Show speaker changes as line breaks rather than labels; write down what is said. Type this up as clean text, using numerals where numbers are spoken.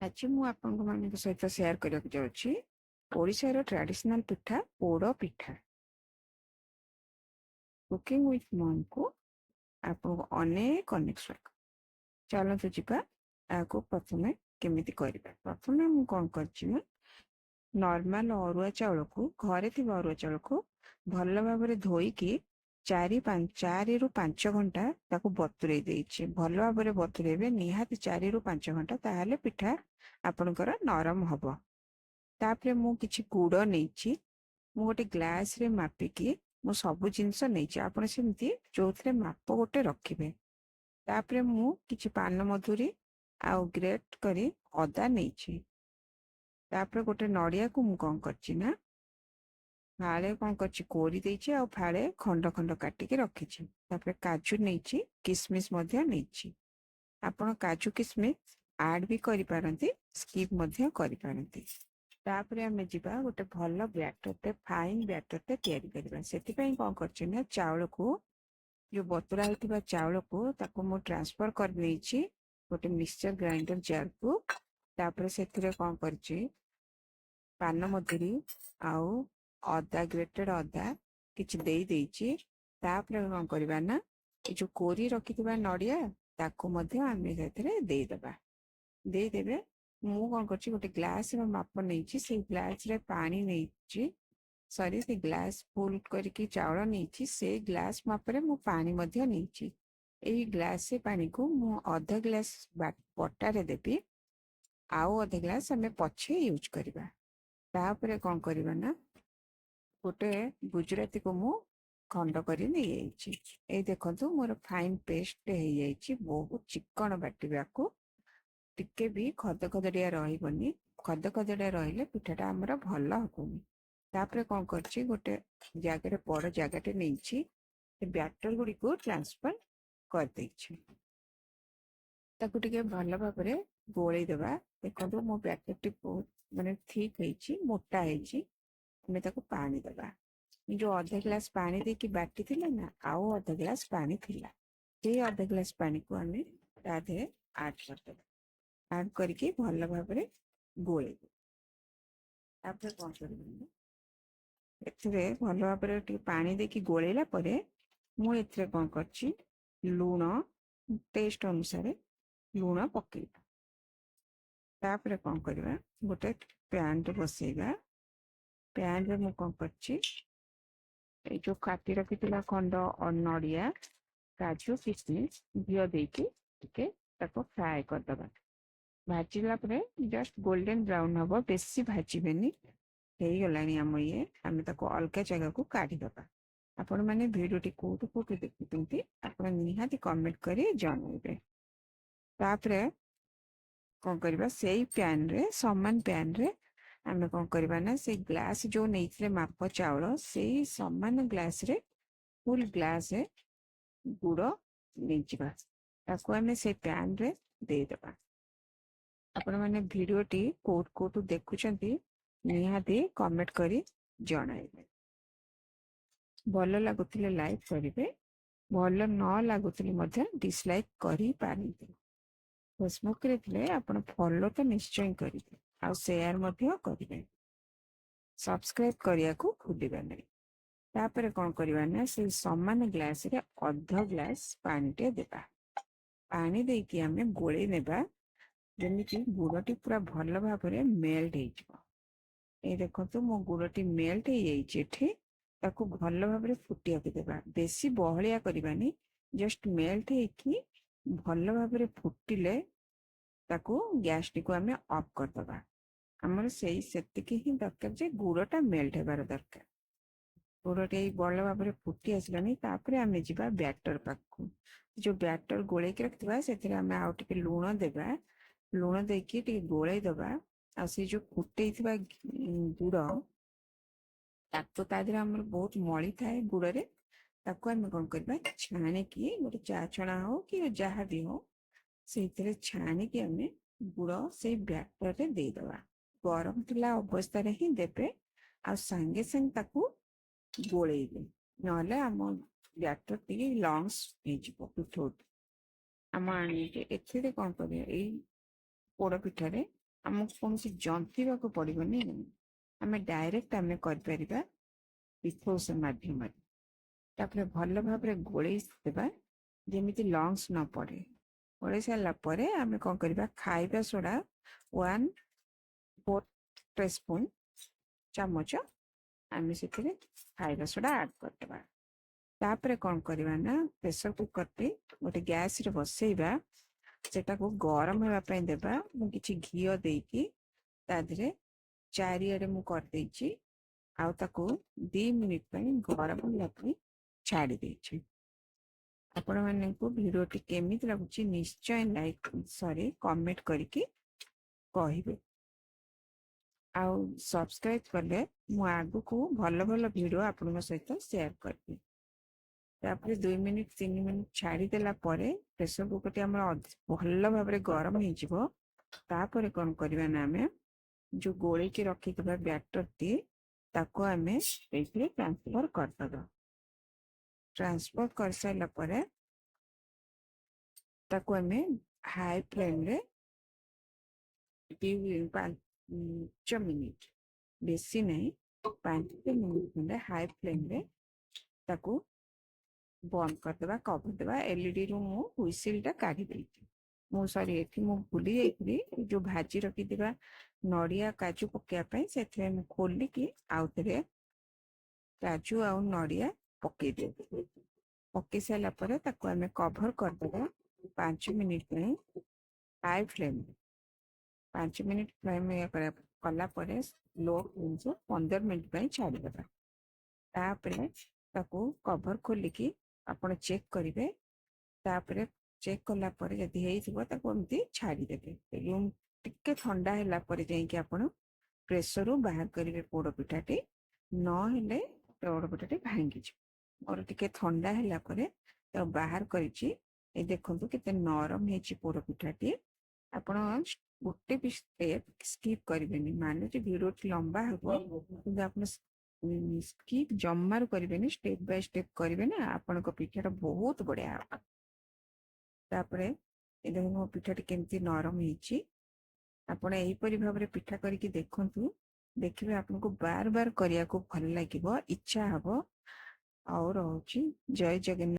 ଆଜି ମୁଁ ଆପଣଙ୍କ ମାନଙ୍କ ସହିତ ସେୟାର କରିବାକୁ ଯାଉଛି ଓଡ଼ିଶାର ଟ୍ରାଡିସନାଲ ପିଠା, ପୋଡ଼ ପିଠା। କୁକିଂ ୱିଥ୍ ମମ୍କୁ ଆପଣଙ୍କୁ ଅନେକ ଅନେକ ସ୍ୱାଗତ। ଚାଲନ୍ତୁ ଯିବା, ଏହାକୁ ପ୍ରଥମେ କେମିତି କରିବା। ପ୍ରଥମେ ମୁଁ କ'ଣ କରିଛି ନା, ନର୍ମାଲ ଅରୁଆ ଚାଉଳକୁ, ଘରେ ଥିବା ଅରୁଆ ଚାଉଳକୁ ଭଲ ଭାବରେ ଧୋଇକି 4ରୁ 5 ଘଣ୍ଟା ତାକୁ ବତୁରେଇ ଦେଇଛି। ଭଲ ଭାବରେ ବତୁରେଇବେ ନିହାତି 4ରୁ 5 ଘଣ୍ଟା, ତାହେଲେ ପିଠା ଆପଣଙ୍କର ନରମ ହବ। ତାପରେ ମୁଁ କିଛି ଗୁଡ଼ ନେଇଛି। ମୁଁ ଗୋଟେ ଗ୍ଲାସରେ ମାପିକି ମୁଁ ସବୁ ଜିନିଷ ନେଇଛି। ଆପଣ ସେମିତି ଯୋଉଥିରେ ମାପ ଗୋଟେ ରଖିବେ। ତାପରେ ମୁଁ କିଛି ପାନ ମଧୁରୀ ଆଉ ଗ୍ରେଟ୍ କରି ଅଦା ନେଇଛି। ତାପରେ ଗୋଟେ ନଡ଼ିଆକୁ ମୁଁ କଣ କରିଛି ନା, ଫାଳେ କଣ କରିଛି, କୋରି ଦେଇଛି ଆଉ ଫାଳେ ଖଣ୍ଡ ଖଣ୍ଡ କାଟିକି ରଖିଛି। ତାପରେ କାଜୁ ନେଇଛି, କିସମିସ ମଧ୍ୟ ନେଇଛି। ଆପଣ କାଜୁ କିସମିସ ଆଡ୍ ବି କରିପାରନ୍ତି, ସ୍କିପ୍ ମଧ୍ୟ କରିପାରନ୍ତି। ତାପରେ ଆମେ ଯିବା, ଗୋଟେ ଭଲ ବ୍ୟାଟରଟେ, ଫାଇନ୍ ବ୍ୟାଟରଟେ ତିଆରି କରିବା। ସେଥିପାଇଁ କଣ କରିଛି ନା, ଚାଉଳକୁ, ଯୋଉ ବତୁରା ହେଇଥିବା ଚାଉଳକୁ, ତାକୁ ମୁଁ ଟ୍ରାନ୍ସଫର କରିନେଇଛି ଗୋଟେ ମିକ୍ସଚର ଗ୍ରାଇଣ୍ଡର ଜାରକୁ। ତାପରେ ସେଥିରେ କଣ କରିଛି, ପାନ ମଧୁରୀ ଆଉ ଅଦା, ଗ୍ରେଟେଡ ଅଦା କିଛି ଦେଇ ଦେଇଛି। ତାପରେ କଣ କରିବା ନା, ଏ ଯୋଉ କୋରି ରଖିଥିବା ନଡିଆ, ତାକୁ ମଧ୍ୟ ଆମେ ସେଥିରେ ଦେଇଦବା, ଦେଇଦେବେ। ମୁଁ କଣ କରିଛି, ଗୋଟେ ଗ୍ଲାସର ମାପ ନେଇଛି, ସେଇ ଗ୍ଲାସରେ ପାଣି ନେଇଛି, ସରି, ସେ ଗ୍ଲାସ ଫୁଲ କରିକି ଚାଉଳ ନେଇଛି, ସେଇ ଗ୍ଲାସ ମାପରେ ମୁଁ ପାଣି ମଧ୍ୟ ନେଇଛି। ଏଇ ଗ୍ଲାସ ପାଣିକୁ ମୁଁ ଅଧ ଗ୍ଲାସ ବଟାରେ ଦେବି ଆଉ ଅଧ ଗ୍ଲାସ ଆମେ ପଛେ ୟୁଜ୍ କରିବା। ତାପରେ କଣ କରିବା ନା, ଗୋଟେ ଗୁଜୁରାତିକୁ ମୁଁ ଖଣ୍ଡ କରି ନେଇଯାଇଛି। ଏଇ ଦେଖନ୍ତୁ, ମୋର ଫାଇନ୍ ପେଷ୍ଟ ହେଇଯାଇଛି। ବହୁତ ଚିକଣ ବାଟିବାକୁ, ଟିକେ ବି ଖଦ ଖଦଡିଆ ରହିବନି। ଖଦ ଖଦଡିଆ ରହିଲେ ପିଠାଟା ଆମର ଭଲ ହବନି। ତାପରେ କଣ କରିଛି, ଗୋଟେ ଜାଗାରେ, ବଡ ଜାଗାଟେ ନେଇଛି, ସେ ବ୍ୟାଟର ଗୁଡ଼ିକୁ ଟ୍ରାନ୍ସଫର କରିଦେଇଛି। ତାକୁ ଟିକେ ଭଲ ଭାବରେ ଗୋଳେଇ ଦେବା। ଦେଖନ୍ତୁ, ମୋ ବ୍ୟାଟରଟି ବହୁତ ମାନେ ଥିକ୍ ହେଇଛି, ମୋଟା ହେଇଛି। ଆମେ ତାକୁ ପାଣି ଦେବା। ଯୋଉ ଅଧ ଗ୍ଲାସ ପାଣି ଦେଇକି ବାଟିଥିଲେ ନା, ଆଉ ଅଧ ଗ୍ଲାସ ପାଣି ଥିଲା, ସେଇ ଅଧ ଗ୍ଲାସ ପାଣିକୁ ଆମେ ତା ଦେହରେ ଆଡ୍ କରିଦେବା। ଆଡ୍ କରିକି ଭଲ ଭାବରେ ଗୋଳେଇଦେବା। ତାପରେ କଣ କରିବି ନା, ଏଥିରେ ଭଲ ଭାବରେ ଟିକେ ପାଣି ଦେଇକି ଗୋଳେଇଲା ପରେ ମୁଁ ଏଥିରେ କଣ କରିଛି, ଲୁଣ, ଟେଷ୍ଟ ଅନୁସାରେ ଲୁଣ ପକେଇବା। ତାପରେ କଣ କରିବା, ଗୋଟେ ପ୍ୟାନଟେ ବସେଇବା। ପ୍ୟାନରେ ମୁଁ କଣ କରିଛି, ଏଇ ଯୋଉ କାଟି ରଖିଥିଲା ଖଣ୍ଡ ନଡ଼ିଆ, କାଜୁ, କିସମିସ, ଘିଅ ଦେଇକି ଟିକେ ତାକୁ ଫ୍ରାଏ କରିଦବା। ଭାଜିଲା ପରେ ଜଷ୍ଟ ଗୋଲ୍ଡେନ ବ୍ରାଉନ ହବ, ବେଶୀ ଭାଜିବେନି। ହେଇଗଲାଣି ଆମ ଇଏ, ଆମେ ତାକୁ ଅଲଗା ଜାଗାକୁ କାଢିଦବା। ଆପଣମାନେ ଭିଡ଼ିଓଟି କୋଉଠୁ କୋଉଠୁ ଦେଖୁଛନ୍ତି, ଆପଣ ନିହାତି କମେଣ୍ଟ କରି ଜଣାଇବେ। ତାପରେ କଣ କରିବା, ସେଇ ପ୍ୟାନରେ, ସମାନ ପ୍ୟାନରେ ଆମେ କଣ କରିବା ନା, ସେଇ ଗ୍ଲାସ ଯୋଉ ନେଇଥିଲେ ମାପ ଚାଉଳ, ସେଇ ସମାନ ଗ୍ଲାସରେ ଫୁଲ ଗ୍ଲାସ ଗୁଡ଼ ନେଇଯିବା। ତାକୁ ଆମେ ସେଇ ପ୍ୟାନରେ ଦେଇଦବା। ଆପଣମାନେ ଭିଡ଼ିଓଟି କୋଉଠୁ କୋଉଠୁ ଦେଖୁଛନ୍ତି, ନିହାତି କମେଣ୍ଟ କରି ଜଣାଇବେ। ଭଲ ଲାଗୁଥିଲେ ଲାଇକ୍ କରିବେ, ଭଲ ନ ଲାଗୁଥିଲେ ମଧ୍ୟ ଡିସଲାଇକ୍ କରିପାରନ୍ତି। ଫେସବୁକରେ ଥିଲେ ଆପଣ ଫଲୋ ତ ନିଶ୍ଚୟ କରିବେ ଆଉ ସେୟାର ମଧ୍ୟ କରିବେ। ସବସ୍କ୍ରାଇବ କରିବାକୁ ଭୁଲିବେ ନାହିଁ। ତାପରେ କଣ କରିବା ନା, ସେଇ ସମାନ ଗ୍ଲାସରେ ଅଧ ଗ୍ଲାସ ପାଣିଟେ ଦେବା। ପାଣି ଦେଇକି ଆମେ ଗୋଳେଇ ନେବା, ଯେମିତି ଗୁଡ଼ଟି ପୁରା ଭଲ ଭାବରେ ମେଲ୍ଟ ହେଇଯିବ। ଏଇ ଦେଖନ୍ତୁ, ମୋ ଗୁଡ଼ଟି ମେଲ୍ଟ ହେଇଯାଇଛି ଏଠି। ତାକୁ ଭଲ ଭାବରେ ଫୁଟିବାକୁ ଦେବା। ବେଶୀ ବହଳିଆ କରିବାନି, ଜଷ୍ଟ ମେଲ୍ଟ ହେଇକି ଭଲ ଭାବରେ ଫୁଟିଲେ ତାକୁ ଗ୍ୟାସଟିକୁ ଆମେ ଅଫ୍ କରିଦବା। ଆମର ସେଇ ସେତିକି ହିଁ ଦରକାର ଯେ ଗୁଡ଼ଟା ମେଲ୍ଟ ହେବାର ଦରକାର। ଗୁଡ଼ଟି ଏଇ ଭଲ ଭାବରେ ଫୁଟି ଆସିଲାଣି। ତାପରେ ଆମେ ଯିବା ବ୍ୟାଟର ପାଖକୁ। ଯୋଉ ବ୍ୟାଟର ଗୋଳେଇକି ରଖିଥିବା, ସେଥିରେ ଆମେ ଆଉ ଟିକେ ଲୁଣ ଦେବା। ଲୁଣ ଦେଇକି ଟିକେ ଗୋଳେଇ ଦବା। ଆଉ ସେଇ ଯୋଉ ଫୁଟେଇଥିବା ଗୁଡ଼, ତାକୁ, ତା ଦେହରେ ଆମର ବହୁତ ମଳି ଥାଏ ଗୁଡ଼ରେ, ତାକୁ ଆମେ କଣ କରିବା, ଛାଣିକି, ଗୋଟେ ଚା ଛଣା ହଉ କି ଯାହା ବି ହଉ, ସେଇଥିରେ ଛାଣିକି ଆମେ ଗୁଡ଼ ସେଇ ବ୍ୟାଟରରେ ଦେଇଦବା। ଗରମ ଥିଲା ଅବସ୍ଥାରେ ହିଁ ଦେବେ ଆଉ ସାଙ୍ଗେ ସାଙ୍ଗେ ତାକୁ ଗୋଳେଇବେ, ନହେଲେ ଆମ ବ୍ୟାଟର ଟିକେ ଲମ୍ପସ୍ ହେଇଯିବ ପିଠଉଟି ଆମ ଆଣିକି। ଏଥିରେ କଣ କରିବା, ଏଇ ପୋଡ଼ ପିଠାରେ ଆମକୁ କୌଣସି ଜନ୍ତିବାକୁ ପଡ଼ିବନି, ଆମେ ଡାଇରେକ୍ଟ ଆମେ କରିପାରିବା ପିଠଉ ମାଧ୍ୟମରେ। ତାପରେ ଭଲ ଭାବରେ ଗୋଳେଇ ଦେବା, ଯେମିତି ଲମ୍ପସ୍ ନ ପଡ଼େ। ଗୋଳେଇ ସାରିଲା ପରେ ଆମେ କ'ଣ କରିବା? ଖାଇବା ସୋଡ଼ା 1/4 ସ୍ପୁନ୍ ଚାମଚ ଆମେ ସେଥିରେ ଖାଇବା ସୋଡ଼ା ଆଡ଼୍ କରିଦେବା। ତାପରେ କ'ଣ କରିବା ନା, ପ୍ରେସର କୁକରଟି ଗୋଟେ ଗ୍ୟାସରେ ବସେଇବା, ସେଟାକୁ ଗରମ ହେବା ପାଇଁ ଦେବା। ମୁଁ କିଛି ଘିଅ ଦେଇକି ତା ଦେହରେ ଚାରିଆଡ଼େ ମୁଁ କରିଦେଇଛି ଆଉ ତାକୁ 2 ମିନିଟ୍ ପାଇଁ ଗରମ ହେଲା ପାଇଁ ଛାଡ଼ି ଦେଇଛି। ଆପଣମାନଙ୍କୁ ଭିଡ଼ିଓଟି କେମିତି ଲାଗୁଛି, ନିଶ୍ଚୟ ଲାଇକ୍, ସରି, କମେଣ୍ଟ କରିକି କହିବେ ଆଉ ସବସ୍କ୍ରାଇବ୍ କଲେ ମୁଁ ଆଗକୁ ଭଲ ଭଲ ଭିଡ଼ିଓ ଆପଣଙ୍କ ସହିତ ସେୟାର କରିବି। ତାପରେ 2 ମିନିଟ୍ 3 ମିନିଟ୍ ଛାଡ଼ିଦେଲା ପରେ ପ୍ରେସର କୁକରଟି ଆମର ଭଲ ଭାବରେ ଗରମ ହେଇଯିବ। ତାପରେ କ'ଣ କରିବା ନା, ଆମେ ଯୋଉ ଗୋଳେଇକି ରଖିଥିବା ବ୍ୟାଟରଟି, ତାକୁ ଆମେ ସେଇଥିରେ ଟ୍ରାନ୍ସଫର କରିଦେବା। ଟ୍ରାନ୍ସଫର କରିସାରିଲା ପରେ ତାକୁ ଆମେ ହାଇ ଫ୍ଲେମ୍ରେ 5 ମିନିଟ୍, ବେଶୀ ନାହିଁ, 5 ମିନିଟ୍ ଖଣ୍ଡେ ହାଇ ଫ୍ଲେମ୍ରେ ତାକୁ ବନ୍ଦ କରିଦେବା, କଭର ଦେବା। ଏଲଇଡିରୁ ମୁଁ ହୁଇସିଲଟା କାଢ଼ି ଦେଇଛି। ମୁଁ ସରି, ଏଠି ମୁଁ ଭୁଲି ଯାଇଥିଲି ଯୋଉ ଭାଜି ରଖିଥିବା ନଡ଼ିଆ କାଜୁ ପକେଇବା ପାଇଁ। ସେଥିପାଇଁ ମୁଁ ଖୋଲିକି ଆଉ ଥରେ କାଜୁ ଆଉ ନଡ଼ିଆ ପକେଇଦେବି। ପକେଇ ସାରିଲା ପରେ ତାକୁ ଆମେ କଭର କରିଦେବା 5 ମିନିଟ୍ ପାଇଁ ହାଇ ଫ୍ଲେମ୍ରେ। 5 ମିନିଟ୍ ଫ୍ଲେମ୍ କଲା ପରେ ଲୋ ଫ୍ଲେମ୍କୁ 15 ମିନିଟ୍ ପାଇଁ ଛାଡ଼ିଦେବା। ତାପରେ ତାକୁ କଭର ଖୋଲିକି ଆପଣ ଚେକ୍ କରିବେ। ତାପରେ ଚେକ୍ କଲା ପରେ ଯଦି ହେଇଥିବ, ତାକୁ ଏମିତି ଛାଡ଼ିଦେବେ। ରୁମ୍ ଟିକେ ଥଣ୍ଡା ହେଲା ପରେ ଯାଇକି ଆପଣ ପ୍ରେସରରୁ ବାହାର କରିବେ ପୋଡ଼ ପିଠାଟି, ନହେଲେ ପୋଡ଼ ପିଠାଟି ଭାଙ୍ଗିଯିବ। ମୋର ଟିକେ ଥଣ୍ଡା ହେଲା ପରେ ତାକୁ ବାହାର କରିଛି। ଏ ଦେଖନ୍ତୁ, କେତେ ନରମ ହେଇଛି ପୋଡ଼ ପିଠାଟି। ଆପଣ ଗୋଟେ ବି ଷ୍ଟେପ୍ ସ୍କିପ୍ କରିବେନି। ମାନୁଛି ଭିଡ଼ିଓଟି ଲମ୍ବା ହବ, କିନ୍ତୁ ଆପଣ ସ୍କିପ୍ ଜମାରୁ କରିବେନି। ଷ୍ଟେପ୍ ବାଇ ଷ୍ଟେପ୍ କରିବେ ନା, ଆପଣଙ୍କ ପିଠାଟା ବହୁତ ବଢିଆ ହବ। ତାପରେ ଏ ଦେଖନ୍ତୁ, ମୋ ପିଠାଟି କେମିତି ନରମ ହେଇଛି। ଆପଣ ଏହିପରି ଭାବରେ ପିଠା କରିକି ଦେଖନ୍ତୁ, ଦେଖିବେ ଆପଣଙ୍କୁ ବାର ବାର କରିବାକୁ ଭଲ ଲାଗିବ, ଇଚ୍ଛା ହବ। ଆଉ ରହୁଛି, ଜୟ ଜଗନ୍ନାଥ।